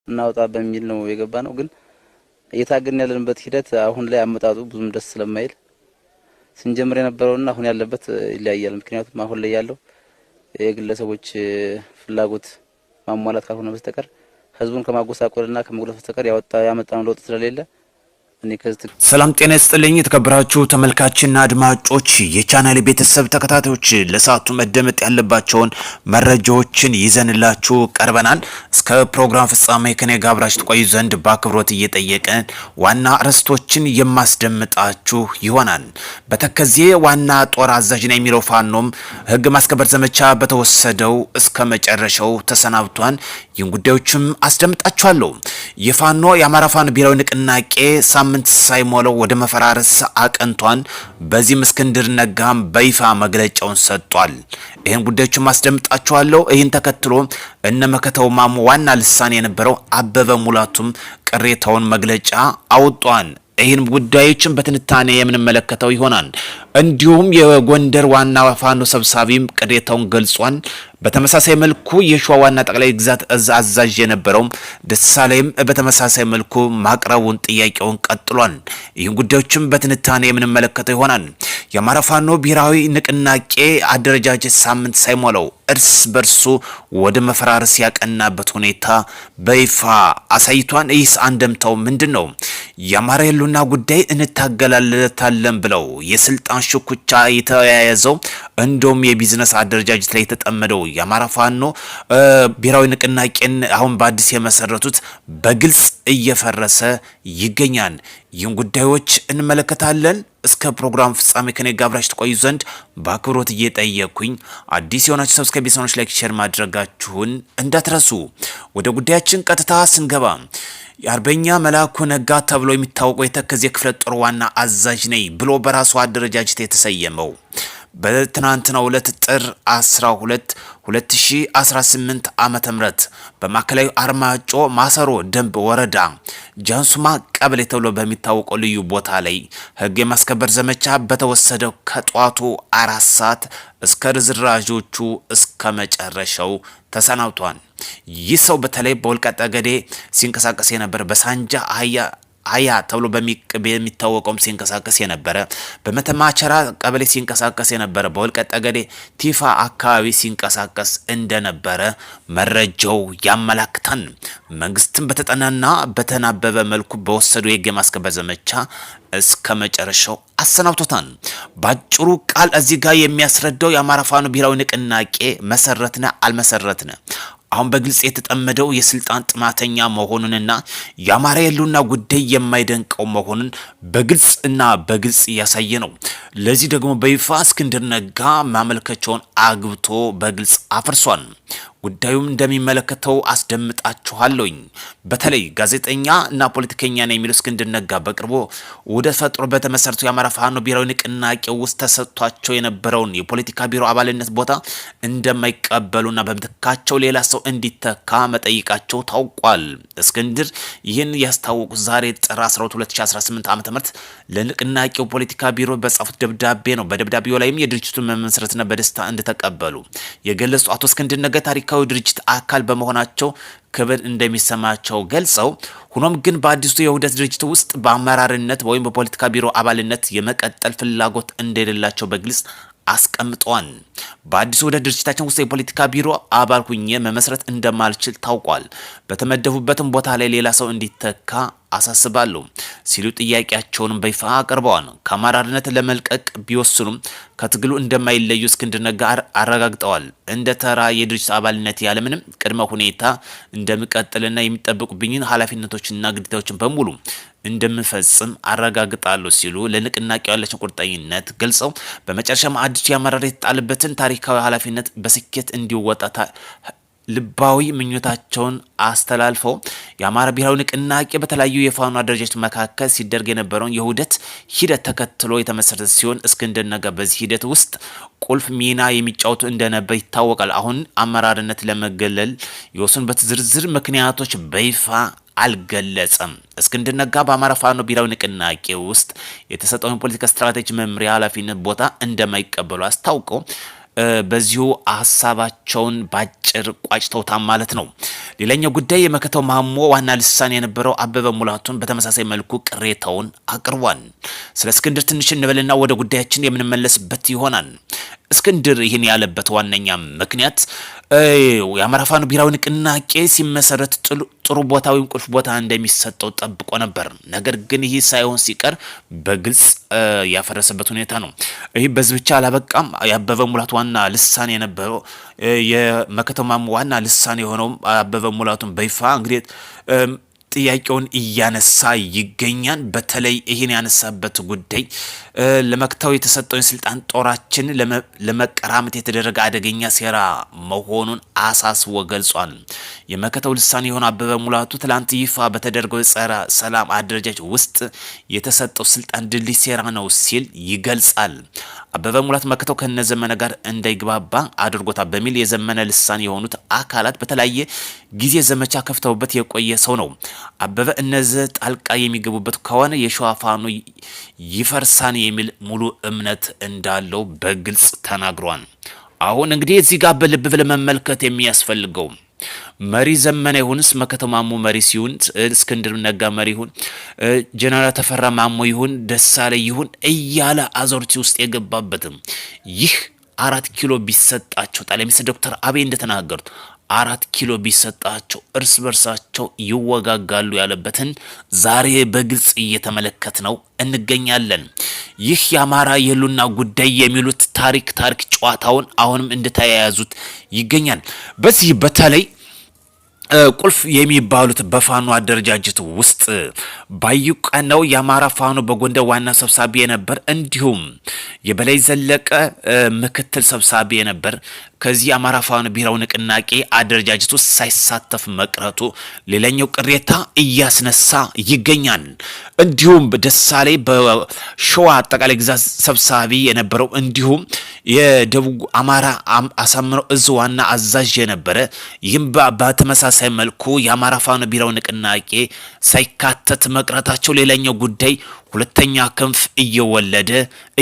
እናውጣ በሚል ነው የገባ ነው። ግን እየታገልን ያለንበት ሂደት አሁን ላይ አመጣጡ ብዙም ደስ ስለማይል ስንጀምር የነበረውና አሁን ያለበት ይለያያል። ምክንያቱም አሁን ላይ ያለው የግለሰቦች ፍላጎት ማሟላት ካልሆነ በስተቀር፣ ህዝቡን ከማጎሳቆልና ከመጉዳት በስተቀር ያወጣ ያመጣነው ለውጥ ስለሌለ እኔ ከዚህ ሰላም ጤና ይስጥልኝ። የተከበራችሁ ተመልካችና አድማጮች፣ የቻናል ቤተሰብ ተከታታዮች፣ ለሰዓቱ መደመጥ ያለባቸውን መረጃዎችን ይዘንላችሁ ቀርበናል። እስከ ፕሮግራም ፍጻሜ ከኔ ጋር አብራችሁ ትቆዩ ዘንድ በአክብሮት እየጠየቅን ዋና ርዕሶችን የማስደምጣችሁ ይሆናል። በተከዜ ዋና ጦር አዛዥ ነው የሚለው ፋኖም ህግ ማስከበር ዘመቻ በተወሰደው እስከ መጨረሻው ተሰናብቷል። ይህን ጉዳዮችም አስደምጣችኋለሁ። የፋኖ የአማራ ፋኖ ብሔራዊ ንቅናቄ ሳምንት ሳይሞላው ወደ መፈራረስ አቅንቷል። በዚህም እስክንድር ነጋም በይፋ መግለጫውን ሰጥቷል። ይህን ጉዳዮችም አስደምጣችኋለሁ። ይህን ተከትሎ እነ መከተው ማሞ ዋና ልሳን የነበረው አበበ ሙላቱም ቅሬታውን መግለጫ አውጧል። ይህን ጉዳዮችን በትንታኔ የምንመለከተው ይሆናል። እንዲሁም የጎንደር ዋና ፋኖ ሰብሳቢም ቅሬታውን ገልጿል። በተመሳሳይ መልኩ የሸዋ ዋና ጠቅላይ ግዛት እዝ አዛዥ የነበረው ደሳለኝም በተመሳሳይ መልኩ ማቅረቡን ጥያቄውን ቀጥሏል። ይህን ጉዳዮችን በትንታኔ የምንመለከተው ይሆናል። የአማራ ፋኖ ብሔራዊ ንቅናቄ አደረጃጀት ሳምንት ሳይሞላው እርስ በርሱ ወደ መፈራረስ ያቀናበት ሁኔታ በይፋ አሳይቷን። ይህስ አንደምታው ምንድን ነው? የአማራ የህልውና ጉዳይ እንታገላለታለን ብለው የስልጣን ሽኩቻ የተያያዘው እንደውም የቢዝነስ አደረጃጀት ላይ የተጠመደው የአማራ ፋኖ ብሔራዊ ንቅናቄን አሁን በአዲስ የመሰረቱት በግልጽ እየፈረሰ ይገኛል። ይህን ጉዳዮች እንመለከታለን። እስከ ፕሮግራም ፍጻሜ ከኔ ጋር አብራችሁ ትቆዩ ዘንድ በአክብሮት እየጠየኩኝ፣ አዲስ የሆናችሁ subscribe፣ ቤተሰቦች like፣ share ማድረጋችሁን እንዳትረሱ። ወደ ጉዳያችን ቀጥታ ስንገባ የአርበኛ መላኩ ነጋ ተብሎ የሚታወቀው የተከዜ ክፍለ ጦር ዋና አዛዥ ነኝ ብሎ በራሱ አደረጃጀት የተሰየመው በትናንትናው ዕለት ጥር 12 2018 ዓመተ ምህረት በማዕከላዊ አርማጮ ማሰሮ ደንብ ወረዳ ጃንሱማ ቀበሌ ተብሎ በሚታወቀው ልዩ ቦታ ላይ ሕግ የማስከበር ዘመቻ በተወሰደው ከጧቱ 4 ሰዓት እስከ ርዝራዦቹ እስከ መጨረሻው ተሰናብቷል። ይህ ሰው በተለይ በወልቃይት ጠገዴ ሲንቀሳቀስ የነበረ፣ በሳንጃ አህያ አያ ተብሎ በሚታወቀውም ሲንቀሳቀስ የነበረ፣ በመተማቸራ ቀበሌ ሲንቀሳቀስ የነበረ፣ በወልቃይት ጠገዴ ቲፋ አካባቢ ሲንቀሳቀስ እንደነበረ መረጃው ያመላክታል። መንግስትም በተጠናና በተናበበ መልኩ በወሰዱ የህግ የማስከበር ዘመቻ እስከ መጨረሻው አሰናብቶታል። ባጭሩ ቃል እዚህ ጋር የሚያስረዳው የአማራ ፋኖ ብሔራዊ ንቅናቄ መሰረትነ አልመሰረትነ አሁን በግልጽ የተጠመደው የስልጣን ጥማተኛ መሆኑንና የአማራ የህልውና ጉዳይ የማይደንቀው መሆኑን በግልጽ እና በግልጽ እያሳየ ነው። ለዚህ ደግሞ በይፋ እስክንድር ነጋ ማመልከቻውን አግብቶ በግልጽ አፍርሷል። ጉዳዩም እንደሚመለከተው አስደምጣችኋለሁኝ። በተለይ ጋዜጠኛ እና ፖለቲከኛ ነው የሚለው እስክንድር ነጋ በቅርቡ ወደ ፈጥሮ በተመሰረተው የአማራ ፋኖ ብሔራዊ ንቅናቄ ውስጥ ተሰጥቷቸው የነበረውን የፖለቲካ ቢሮ አባልነት ቦታ እንደማይቀበሉና በምትካቸው ሌላ ሰው እንዲተካ መጠየቃቸው ታውቋል። እስክንድር ይህን ያስታወቁት ዛሬ ጥር 12 2018 ዓ.ም ለንቅናቄው ፖለቲካ ቢሮ በጻፉት ደብዳቤ ነው። በደብዳቤው ላይም የድርጅቱን መመስረትና በደስታ እንደተቀበሉ የገለጹ አቶ እስክንድር ነጋ ታሪካዊ ድርጅት አካል በመሆናቸው ክብር እንደሚሰማቸው ገልጸው፣ ሆኖም ግን በአዲሱ የውህደት ድርጅት ውስጥ በአመራርነት ወይም በፖለቲካ ቢሮ አባልነት የመቀጠል ፍላጎት እንደሌላቸው በግልጽ አስቀምጠዋል። በአዲሱ ውህደት ድርጅታችን ውስጥ የፖለቲካ ቢሮ አባል ሁኜ መመስረት እንደማልችል ታውቋል። በተመደቡበትም ቦታ ላይ ሌላ ሰው እንዲተካ አሳስባለሁ ሲሉ ጥያቄያቸውንም በይፋ አቅርበዋል። ከአመራርነት ለመልቀቅ ቢወስኑም ከትግሉ እንደማይለዩ እስክንድር ነጋ አረጋግጠዋል። እንደ ተራ የድርጅት አባልነት ያለምንም ቅድመ ሁኔታ እንደምቀጥልና የሚጠበቁብኝን ኃላፊነቶችና ግዴታዎችን በሙሉ እንደምፈጽም አረጋግጣለሁ ሲሉ ለንቅናቄው ያላቸውን ቁርጠኝነት ገልጸው፣ በመጨረሻም አዲሱ የአመራር የተጣለበትን ታሪካዊ ኃላፊነት በስኬት እንዲወጣ ልባዊ ምኞታቸውን አስተላልፈው፣ የአማራ ብሔራዊ ንቅናቄ በተለያዩ የፋኖ አደረጃጀት መካከል ሲደረግ የነበረውን የውህደት ሂደት ተከትሎ የተመሰረተ ሲሆን፣ እስክንድር ነጋ በዚህ ሂደት ውስጥ ቁልፍ ሚና የሚጫወቱ እንደነበር ይታወቃል። አሁን አመራርነት ለመገለል የወሰኑበት ዝርዝር ምክንያቶች በይፋ አልገለጸም። እስክንድር ነጋ በአማራ ፋኖ ብሔራዊ ንቅናቄ ውስጥ የተሰጠውን የፖለቲካ ስትራቴጂ መምሪያ ኃላፊነት ቦታ እንደማይቀበሉ አስታውቀው በዚሁ ሀሳባቸውን ባጭር ቋጭተውታል ማለት ነው። ሌላኛው ጉዳይ የመከተው ማሞ ዋና ልሳን የነበረው አበበ ሙላቱን በተመሳሳይ መልኩ ቅሬታውን አቅርቧል። ስለ እስክንድር ትንሽ እንበልና ወደ ጉዳያችን የምንመለስበት ይሆናል። እስክንድር ይህን ያለበት ዋነኛ ምክንያት የአማራ ፋኖ ብሔራዊ ንቅናቄ ሲመሰረት ጥሩ ቦታ ወይም ቁልፍ ቦታ እንደሚሰጠው ጠብቆ ነበር። ነገር ግን ይህ ሳይሆን ሲቀር በግልጽ ያፈረሰበት ሁኔታ ነው። ይህ በዚህ ብቻ አላበቃም። የአበበ ሙላቱ ዋና ልሳን የነበረው፣ የመከተው ማሞ ዋና ልሳን የሆነው አበበ ሙላቱን በይፋ እንግዲህ ጥያቄውን እያነሳ ይገኛል። በተለይ ይህን ያነሳበት ጉዳይ ለመክተው የተሰጠውን ስልጣን ጦራችን ለመቀራመት የተደረገ አደገኛ ሴራ መሆኑን አሳስቦ ገልጿል። የመከተው ልሳን የሆነ አበበ ሙላቱ ትላንት ይፋ በተደረገው የጸረ ሰላም አደረጃጀት ውስጥ የተሰጠው ስልጣን ድልድይ ሴራ ነው ሲል ይገልጻል። አበበ ሙላት መከተው ከነዘመነ ጋር እንዳይግባባ አድርጎታል በሚል የዘመነ ልሳን የሆኑት አካላት በተለያየ ጊዜ ዘመቻ ከፍተውበት የቆየ ሰው ነው። አበበ እነዚህ ጣልቃ የሚገቡበት ከሆነ የሸዋ ፋኖ ይፈርሳን የሚል ሙሉ እምነት እንዳለው በግልጽ ተናግሯል። አሁን እንግዲህ እዚህ ጋር በልብ ብለህ መመልከት የሚያስፈልገው መሪ ዘመነ ይሁንስ መከተው ማሞ መሪ ሲሆን፣ እስክንድር ነጋ መሪ ይሁን፣ ጀነራል ተፈራ ማሞ ይሁን፣ ደሳለኝ ይሁን እያለ አዞርቲ ውስጥ የገባበትም ይህ 4 ኪሎ ቢሰጣቸው፣ ጠቅላይ ሚኒስትር ዶክተር አብይ እንደተናገሩት 4 ኪሎ ቢሰጣቸው እርስ በርሳቸው ይወጋጋሉ ያለበትን ዛሬ በግልጽ እየተመለከት ነው እንገኛለን። ይህ የአማራ የህልውና ጉዳይ የሚሉት ታሪክ ታሪክ ጨዋታውን አሁንም እንደተያያዙት ይገኛል። በዚህ በተለይ ቁልፍ የሚባሉት በፋኖ አደረጃጀት ውስጥ ባዩ ቀነው የአማራ ፋኖ በጎንደር ዋና ሰብሳቢ የነበር፣ እንዲሁም የበላይ ዘለቀ ምክትል ሰብሳቢ የነበር ከዚህ የአማራ ፋኖ ብሔራዊ ንቅናቄ አደረጃጀት ውስጥ ሳይሳተፍ መቅረቱ ሌላኛው ቅሬታ እያስነሳ ይገኛል። እንዲሁም ደሳሌ በሸዋ አጠቃላይ ግዛት ሰብሳቢ የነበረው፣ እንዲሁም የደቡብ አማራ አሳምነው እዝ ዋና አዛዥ የነበረ፣ ይህም በተመሳሳይ መልኩ የአማራ ፋኖ ብሔራዊ ንቅናቄ ሳይካተት መቅረታቸው ሌላኛው ጉዳይ ሁለተኛ ክንፍ እየወለደ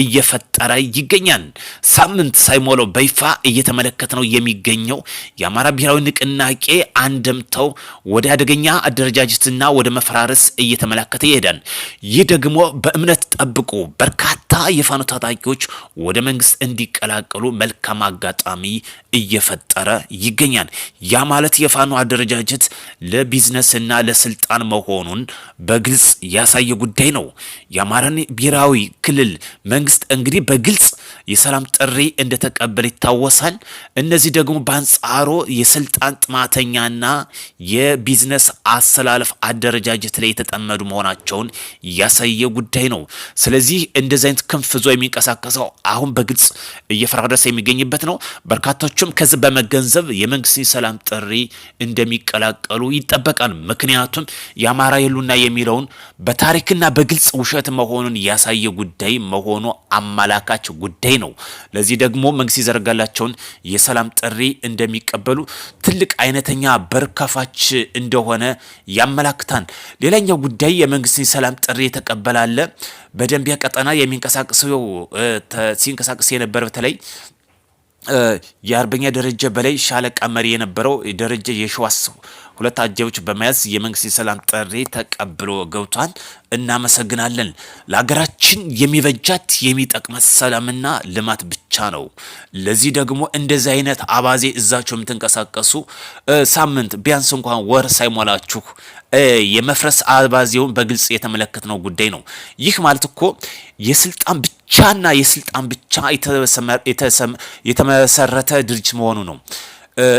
እየፈጠረ ይገኛል። ሳምንት ሳይሞላው በይፋ እየተመለከት ነው የሚገኘው የአማራ ብሔራዊ ንቅናቄ አንድምታው ወደ አደገኛ አደረጃጀትና ወደ መፈራረስ እየተመላከተ ይሄዳል። ይህ ደግሞ በእምነት ጠብቆ በርካታ የፋኖ ታጣቂዎች ወደ መንግስት እንዲቀላቀሉ መልካም አጋጣሚ እየፈጠረ ይገኛል። ያ ማለት የፋኖ አደረጃጀት ለቢዝነስና ለስልጣን መሆኑን በግልጽ ያሳየ ጉዳይ ነው። የአማራን ብሔራዊ ክልል መንግስት እንግዲህ በግልጽ የሰላም ጥሪ እንደተቀበለ ይታወሳል። እነዚህ ደግሞ በአንጻሩ የስልጣን ጥማተኛና የቢዝነስ አሰላለፍ አደረጃጀት ላይ የተጠመዱ መሆናቸውን ያሳየ ጉዳይ ነው። ስለዚህ እንደዚህ አይነት ክንፍ ይዞ የሚንቀሳቀሰው አሁን በግልጽ እየፈራረሰ የሚገኝበት ነው። በርካቶቹም ከዚህ በመገንዘብ የመንግስት ሰላም ጥሪ እንደሚቀላቀሉ ይጠበቃል። ምክንያቱም የአማራ የሉና የሚለውን በታሪክና በግልጽ ውሸት መሆኑን ያሳየ ጉዳይ መሆኑ አመላካች ጉዳይ ነው። ለዚህ ደግሞ መንግስት ይዘረጋላቸውን የሰላም ጥሪ እንደሚቀበሉ ትልቅ አይነተኛ በር ከፋች እንደሆነ ያመላክታል። ሌላኛው ጉዳይ የመንግስትን የሰላም ጥሪ የተቀበላለ በደንቢያ ቀጠና የሚንቀሳቀሰው ሲንቀሳቀስ የነበረ፣ በተለይ የአርበኛ ደረጀ በላይ ሻለቃ መሪ የነበረው ደረጀ የሸዋስ ሁለት አጃቢዎች በመያዝ የመንግስት የሰላም ጥሪ ተቀብሎ ገብቷል። እናመሰግናለን። ለሀገራችን የሚበጃት የሚጠቅማት ሰላምና ልማት ብቻ ነው። ለዚህ ደግሞ እንደዚህ አይነት አባዜ እዛቸው የምትንቀሳቀሱ ሳምንት ቢያንስ እንኳን ወር ሳይሞላችሁ የመፍረስ አባዜውን በግልጽ የተመለከትነው ጉዳይ ነው። ይህ ማለት እኮ የስልጣን ብቻና የስልጣን ብቻ የተመሰረተ ድርጅት መሆኑ ነው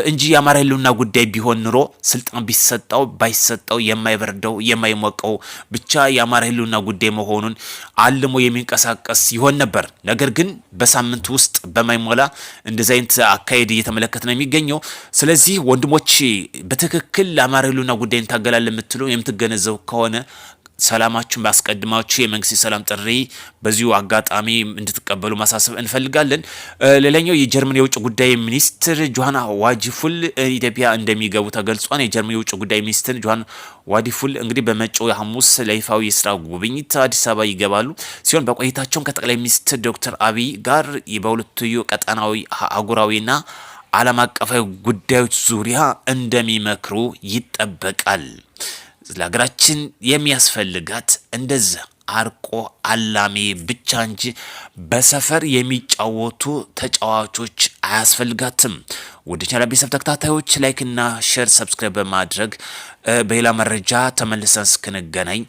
እንጂ የአማራ ህልውና ጉዳይ ቢሆን ኑሮ ስልጣን ቢሰጠው ባይሰጠው የማይበርደው የማይሞቀው ብቻ የአማራ ህልውና ጉዳይ መሆኑን አልሞ የሚንቀሳቀስ ይሆን ነበር። ነገር ግን በሳምንት ውስጥ በማይሞላ እንደዚህ አይነት አካሄድ እየተመለከት ነው የሚገኘው። ስለዚህ ወንድሞች፣ በትክክል ለአማራ ህልውና ጉዳይ እንታገላለን የምትሉ የምትገነዘቡ ከሆነ ሰላማችሁን ባስቀድማችሁ የመንግስት የሰላም ጥሪ በዚሁ አጋጣሚ እንድትቀበሉ ማሳሰብ እንፈልጋለን። ሌላኛው የጀርመን የውጭ ጉዳይ ሚኒስትር ጆሃን ዋዲፉል ኢትዮጵያ እንደሚገቡ ተገልጿል። የጀርመን የውጭ ጉዳይ ሚኒስትር ጆሃን ዋዲፉል እንግዲህ በመጪው ሐሙስ ለይፋዊ የስራ ጉብኝት አዲስ አበባ ይገባሉ ሲሆን በቆይታቸውም ከጠቅላይ ሚኒስትር ዶክተር አብይ ጋር በሁለትዮ ቀጠናዊ፣ አህጉራዊና ዓለም አቀፋዊ ጉዳዮች ዙሪያ እንደሚመክሩ ይጠበቃል። ለሀገራችን የሚያስፈልጋት እንደዚህ አርቆ አላሚ ብቻ እንጂ በሰፈር የሚጫወቱ ተጫዋቾች አያስፈልጋትም። ወደ ቻናል ቤተሰብ ተከታታዮች like ና share፣ subscribe በማድረግ በሌላ መረጃ ተመልሰን እስክንገናኝ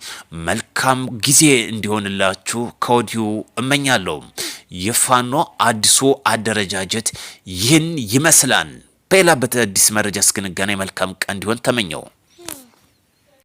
መልካም ጊዜ እንዲሆንላችሁ ከወዲሁ እመኛለሁ። የፋኖ አዲሱ አደረጃጀት ይህን ይመስላል። በሌላ በአዲስ መረጃ እስክንገናኝ መልካም ቀን እንዲሆን ተመኘው።